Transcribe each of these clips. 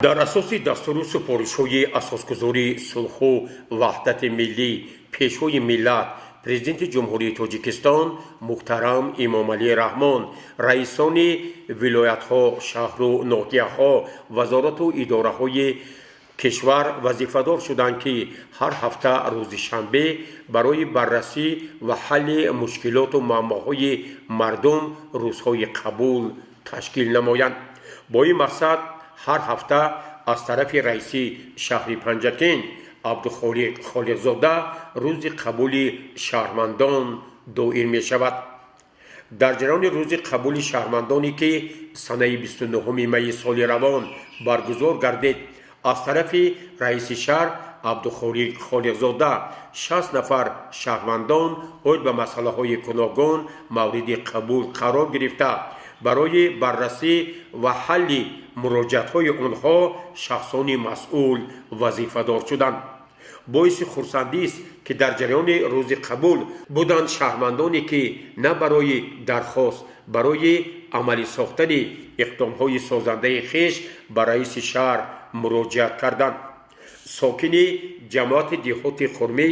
Дар асоси дастуру супоришҳои Асосгузори сулҳу ваҳдати миллӣ, Пешвои миллат, Президенти Ҷумҳурии Тоҷикистон муҳтарам Эмомалӣ Раҳмон, раисони вилоятҳо, шаҳру ноҳияҳо, вазорату идораҳои кишвар вазифадор шуданд, ки ҳар ҳафта рӯзи шанбе барои баррасӣ ва ҳалли мушкилоту муаммоҳои мардум рӯзҳои қабул ташкил намоянд. Бо ин мақсад ҳар ҳафта аз тарафи раиси шаҳри Панҷакент Абдухолиқ Холиқзода рӯзи қабули шаҳрвандон доир мешавад. Дар ҷараёни рӯзи қабули шаҳрвандоне, ки санаи 29 майи соли равон баргузор гардид, аз тарафи раиси шаҳр Абдухолиқ Холиқзода 60 нафар шаҳрвандон оид ба масъалаҳои гуногун мавриди қабул қарор гирифта, барои баррасӣ ва ҳалли муроҷиатҳои онҳо шахсони масъул вазифадор шуданд. Боиси хурсандист, ки дар ҷараёни рӯзи қабул буданд шаҳрвандоне, ки на барои дархост, барои амалӣ сохтани иқдомҳои созандаи хеш ба раиси шаҳр муроҷиат карданд. Сокини ҷамоати деҳоти Хурмӣ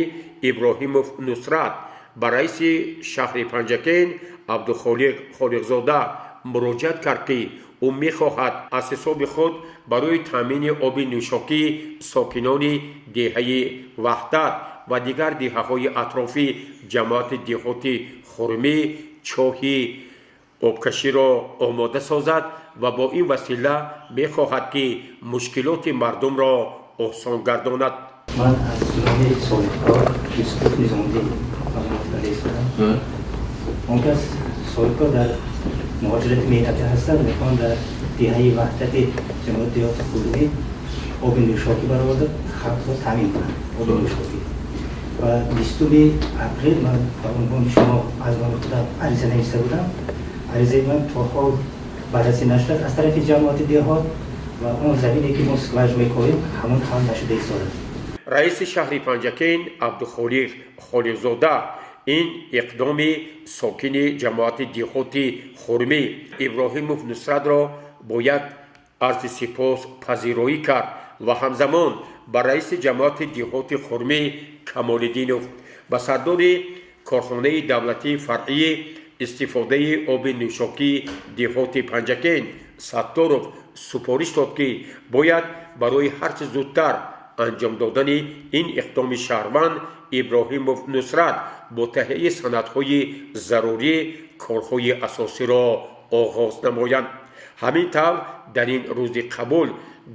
Иброҳимов Нусрат ба раиси шаҳри Панҷакент Абдухолиқ Холиқзода муроҷиат кард, ки ӯ мехоҳад аз ҳисоби худ барои таъмини оби нӯшокӣ сокинони деҳаи Ваҳдат ва дигар деҳаҳои атрофи ҷамоати деҳоти Хурмӣ чоҳи обкаширо омода созад ва бо ин васила мехоҳад, ки мушкилоти мардумро осон гардонад. Ман аз номи соҳибкор Юсуф Низомиддин маълумот. Он кас соҳибкор дар муҳоҷирати меҳнатӣ ҳастанд, мехоҳанд дар деҳаи Ваҳдати ҷамоати деҳоти Хурмӣ оби нӯшокӣ бароварда, халқро таъмин кунанд оби нӯшокӣ. Ва 20-уми апрел ман ба унвони шумо аз номи худам ариза нависта будам. Аризаи ман то ҳол баррасӣ нашудааст аз тарафи ҷамоати деҳот ва он замине, ки мо скважина мекорем, ҳамон ҳал нашуда истодааст. Раиси шаҳри Панҷакент Абдухолиқ Холиқзода ин иқдоми сокини ҷамоати деҳоти Хурмӣ Иброҳимов Нусратро бо як арзи сипос пазироӣ кард ва ҳамзамон ба раиси ҷамоати деҳоти Хурмӣ Камолиддинов, ба сардори корхонаи давлатии фаръии истифодаи оби нӯшокии деҳоти Панҷакент Сатторов супориш дод, ки бояд барои ҳарчи зудтар анҷом додани ин иқдоми шаҳрванд Иброҳимов Нусрат бо таҳияи санадҳои зарурӣ корҳои асосиро оғоз намоянд. Ҳамин тавр, дар ин рӯзи қабул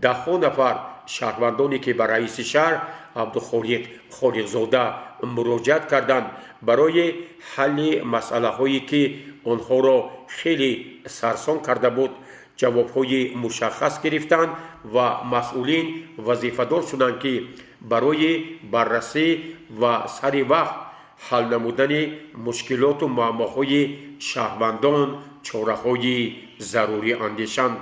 даҳҳо нафар шаҳрвандоне, ки ба раиси шаҳр Абдухолиқ Холиқзода муроҷиат карданд, барои ҳалли масъалаҳое, ки онҳоро хеле сарсон карда буд, ҷавобҳои мушаххас гирифтанд ва масъулин вазифадор шуданд, ки барои баррасӣ ва сари вақт ҳал намудани мушкилоту муаммоҳои шаҳрвандон чораҳои зарурӣ андешанд.